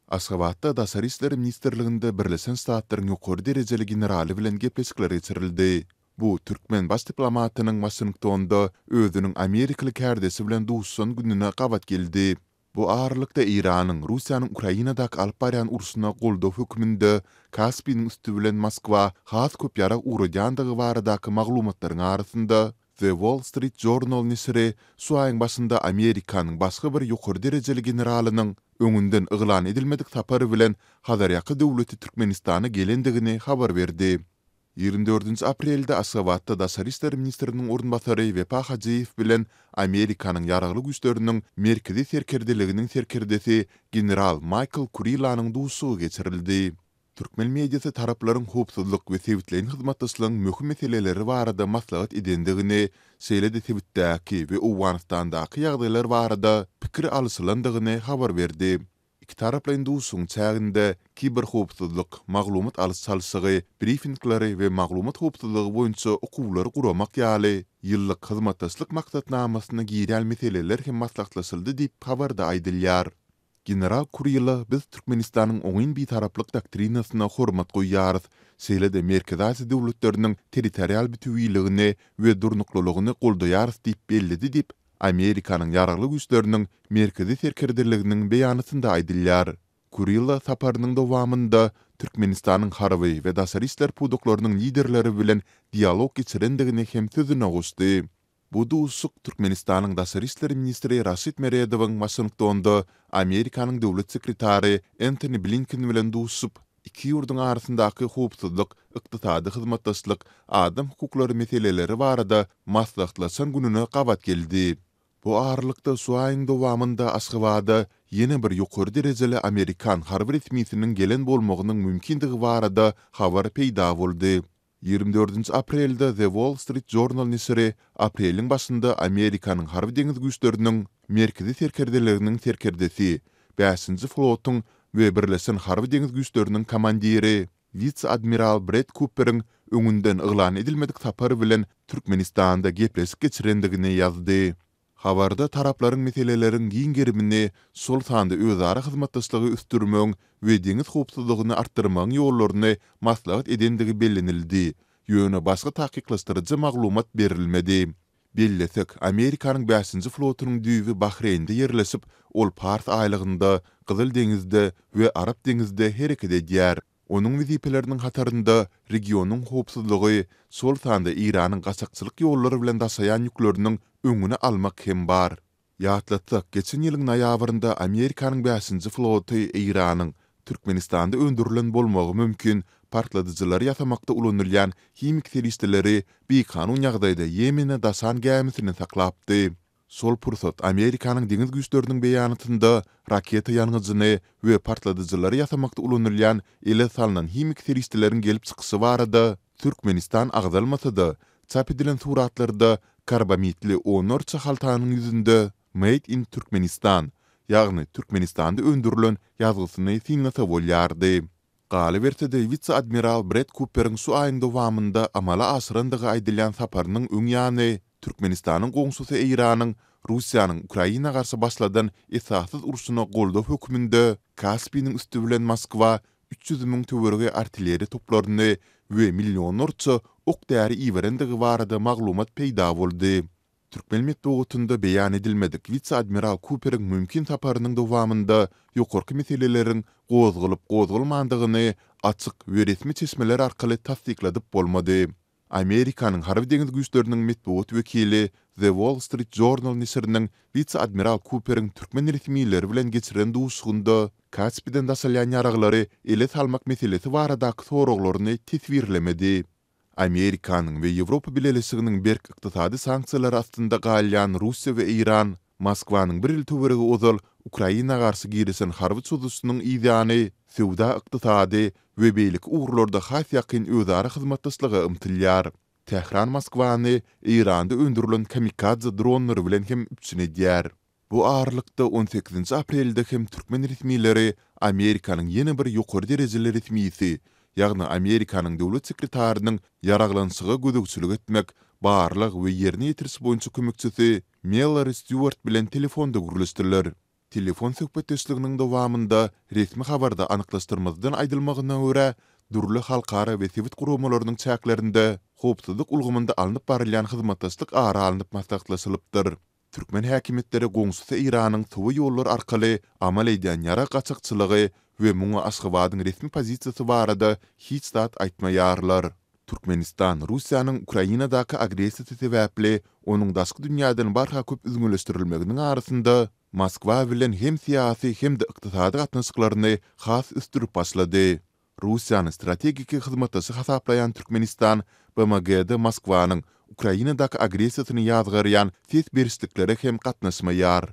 Aşgabatda Daşary işler ministrliginde Birleşen Ştatlaryň ýokary derejeli generaly bilen gepleşikler geçirildi. Bu türkmen baş diplomatynyň Waşingtonda özüniň amerikaly kärdeşi bilen duşuşan gününe gabat geldi. Bu aralykda Eýranyň Russiýanyň Ukrainadaky alyp barýan urşuna goldaw hökmünde Kaspiniň üsti bilen Moskwa has köp ýarag ugradýandygy baradaky maglumatlaryň arasynda, The Wall Street Journal neşiri şu aýyň başynda Amerikanyň başga bir ýokary derejeli generalynyň öňünden yglan edilmedik sapar bilen Hazarýaka döwleti Türkmenistana gelendigini habar berdi. 24 aprelde Aşgabatda daşary işler ministriniň orunbasary Wepa Hajyýew bilen Amerikanyň Ýaragly Güýçleriniň Merkezi serkerdeliginiň serkerdesi general Maýkl Kurilanyň duşuşygy geçirildi. Türkmen mediasy taraplaryň howpsuzlyk we sebitleýin hyzmatdaşlygyň möhüm meseleleri barada maslahat edendigini, şeýle-de sebitdäki we Owganystandaky ýagdaýlar barada pikir alyşylandygyny habar berdi. Ikitaraplaýyn duşuşygyň çäginde kiberhowpsuzlyk, maglumat alyş-çalşygy, brifingleri we maglumat howpsuzlygy boýunça okuwlary guramak ýaly ýyllyk hyzmatdaşlyk maksatnamasyna girýän meseleler hem maslahatlaşyldy diýip, habarda aýdylýar. General Kurilla biz Türkmenistanyň oňyn bitaraplyk doktrinasyna hormat goýýarys, şeýle-de Merkezi Aziýa döwletleriniň territorial bütewiligini we durnuklylygyny goldaýarys diýip belledi diýip, Amerikanyň Ýaragly Güýçleriniň Merkezi serkerdeliginiň beýanatynda aýdylýar. Kurilla saparynyň dowamynda Türkmenistanyň harby we daşary işler pudaklarynyň liderleri bilen dialog geçirendigini hem sözüne goşdy. Bu duşuşyk Türkmenistanyň daşary işler ministri Raşid Meredowyň Waşingtonda Amerikanyň döwlet sekretary Entoni Blinken bilen duşuşyp, iki ýurduň arasyndaky howpsuzlyk, ykdysady hyzmatdaşlyk, adam hukuklary meseleleri barada maslahatlaşan gününe gabat geldi. Bu aralykda, şu aýyň dowamynda Aşgabada ýene bir ýokary derejeli amerikan harby resmisiniň gelen bolmagynyň mümkindigi barada habar peýda boldy. 24 aprelde The Wall Street Journal neşiri apreliň başynda Amerikanyň Harby-deňiz güýçleriniň Merkezi serkerdeliginiň serkerdesi, Bäşinji flotuň we Birleşen Harby-deňiz güýçleriniň komandiri, wise-admiral Bred Kuperiň öňünden yglan edilmedik sapar bilen Türkmenistanda gepleşik geçirendigini ýazdy. Habarda taraplaryň meseleleriň giň gerimini, şol sanda özara hyzmatdaşlygy ösdürmegiň we deňiz howpsuzlygyny artdyrmagyň ýollaryny maslahat edendigi bellenildi, ýöne başga takyklaşdyryjy maglumat berilmedi. Bellesek, Amerikanyň bäşinji flotunyň düýbi Bahreýnde ýerleşip, ol Pars aýlagynda, Gyzyl deňizde we Arap deňizde hereket edýär. Onuň wezipeleriniň hatarynda regionyň howpsuzlygy, şol sanda Eýranyň gaçakçylyk ýollary bilen daşaýan ýükleriniň öňüni almak hem bar. Ýatlatsak, geçen ýylyň noýabrynda Amerikanyň bäşinji floty Eýranyň Türkmenistanda öndürilen bolmagy mümkin partladyjylary ýasamakda ulanylýan himik serişdeleri bikanun ýagdaýda Ýemene daşan gämisini saklapdy. Şol pursat Amerikanyň deňiz güýçleriniň beýanatynda raketa ýangyjyny we partladyjylary ýasamakda ulanylýan ele salnan himiki serişdeleriň gelip çykyşy barada Türkmenistan agzalmasa-da, çap edilen suratlarda karbamidli onlarça haltanyň ýüzünde Made in Turkmenistan, ýagny Türkmenistanda öndürilen ýazgysyny synlasa bolýardy. Galyberse-de, wise-admiral Bred Kuperiň şu aýyň dowamynda amala aşyrandygy aýdylýan saparynyň öň ýany Türkmenistanyň goňşusy Eýranyň Russiýanyň Ukraina garşy başladan esassyz urşuna goldaw hökmünde Kaspiniň üsti bilen Moskwa 300 müň töweregi artilleriýa toplaryny we millionlarça ok-däri iberendigi barada maglumat peýda boldy. Türkmen metbugatynda beýan edilmedik wise-admiral Kuperiň mümkin saparynyň dowamynda ýokarky meseleleriň gozgalyp-gozgalmandygyny açyk we resmi çeşmeler arkaly tassykladyp bolmady. Amerikanyň Harby-deňiz güýçleriniň metbugat wekili The Wall Street Journal neşiriniň wise-admiral Kuperiň türkmen resmileri bilen geçiren duşuşygynda Kaspiden daşalýan ýaraglary ele salmak meselesi baradaky soraglaryny teswirlemedi. Amerikanyň we Ýewropa Bileleşiginiň berk ykdysady sanksiýalary astynda galýan Russiýa we Eýran Moskwanyň bir ýyl töweregi ozal Ukraina garşy girişen harby çozuşynyň yzýany söwda-ykdysady we beýleki ugurlarda has ýakyn özara hyzmatdaşlyga ymtylýar. Tähran Moskwany Eýranda öndürilen kamikadze dronlary bilen hem üpjün edýär. Bu aralykda, on sekizinji aprelde hem türkmen resmileri Amerikanyň ýene bir ýokary derejeli resmisi, ýagny Amerikanyň döwlet sekretarynyň ýaraglanyşyga gözegçilik etmek, barlag we ýerine ýetiriş boýunça kömekçisi Mellori Stýuart bilen telefonda gürleşdiler. Telefon söhbetdeşliginiň dowamynda, resmi habarda anyklaşdyrmazdan aýdylmagyna görä, dürli halkara we sebit guramalarynyň çäklerinde howpsuzlyk ulgamynda alnyp barylýan hyzmatdaşlyk ara alnyp maslahatlaşylypdyr. Türkmen häkimiýetleri goňşusy Eýranyň sowa ýollar arkaly amal edýän ýarag gaçakçylygy we muňa Aşgabadyň resmi pozisiýasy barada hiç zat aýtmaýarlar. Türkmenistan Russiýanyň Ukrainadaky agressiýasy sebäpli onuň daşky dünýäden barha köp üzňeleşdirilmeginiň arasynda Moskwa bilen hem syýasy hem-de ykdysady gatnaşyklaryny has ösdürip başlady. Russiýany strategik hyzmatdaşy hasaplaýan Türkmenistan BMG-de Moskwanyň Ukrainadaky agressiýasyny ýazgarýan ses berişliklere hem gatnaşmaýar.